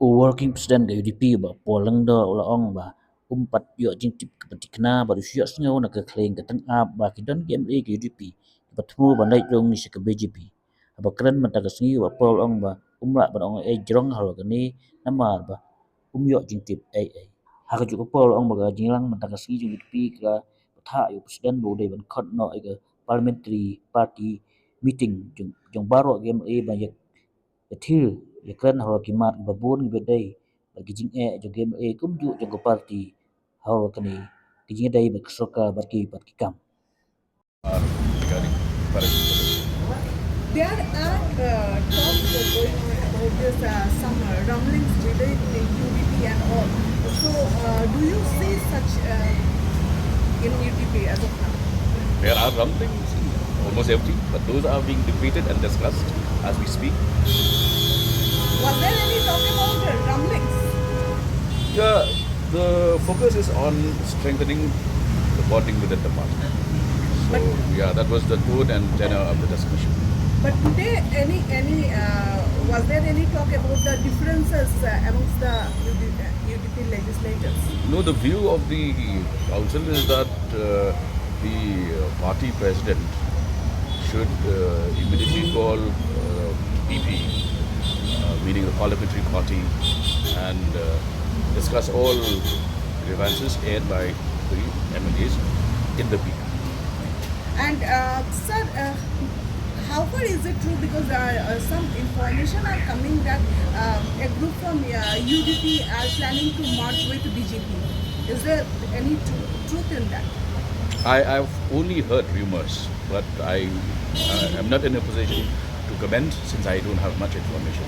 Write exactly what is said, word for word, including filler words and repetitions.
U Working President ka U D P, Bah Paul Lyngdoh, u la ong ba um pat ïoh jingtip kaba thikna bad u shu ïohsngew na ka khlieng ka tyngab ba ki don ki M L A ka U D P kiba thmu ban leit rung sha ka B J P. Haba kren mynta ka sngi, Bah Paul u ong ba um lah ban ong ei jrong halor kane namar ba um ïoh jingtip ei ei. Ha kajuh ka por u ong ba ka jingïalang mynta ka sngi jong U D P ka la bthah ïa u President ba u dei ban khot noh ïa ka Parliamentary Party Meeting jong, jong baroh ki M L A ban ïa, ïathir ïakren halor ki mat kiba bun kiba dei bad ki jingeh jong ki M L A kumjuh jong ka party halor kane ka jingïadei bad ka sorkar bad ki, bad ki kam. Are regarding current situation. There are uh, talks going on about this, uh, some uh, rumblings within the U D P and all. So, uh, do you see such uh, in U D P as of now? There are rumblings in almost everything, but those are being debated and discussed as we speak. Was there any talk about the rumblings? Yeah, the focus is on strengthening the bonding within the party. So, yeah, that was the tone and tenor of the discussion. But today, any any uh, was there any talk about the differences uh, amongst the U D P, uh, U D P legislators? No, the view of the council is that uh, the uh, party president should uh, immediately call uh, P P, uh, meaning the parliamentary party, and uh, discuss all grievances aired by the M L As in the P P. And uh, sir, uh, how far is it true? Because uh, uh, some information are coming that uh, a group from uh, U D P are planning to merge with B J P. Is there any tru- truth in that? I, I've only heard rumors, but I, I am not in a position to comment since I don't have much information.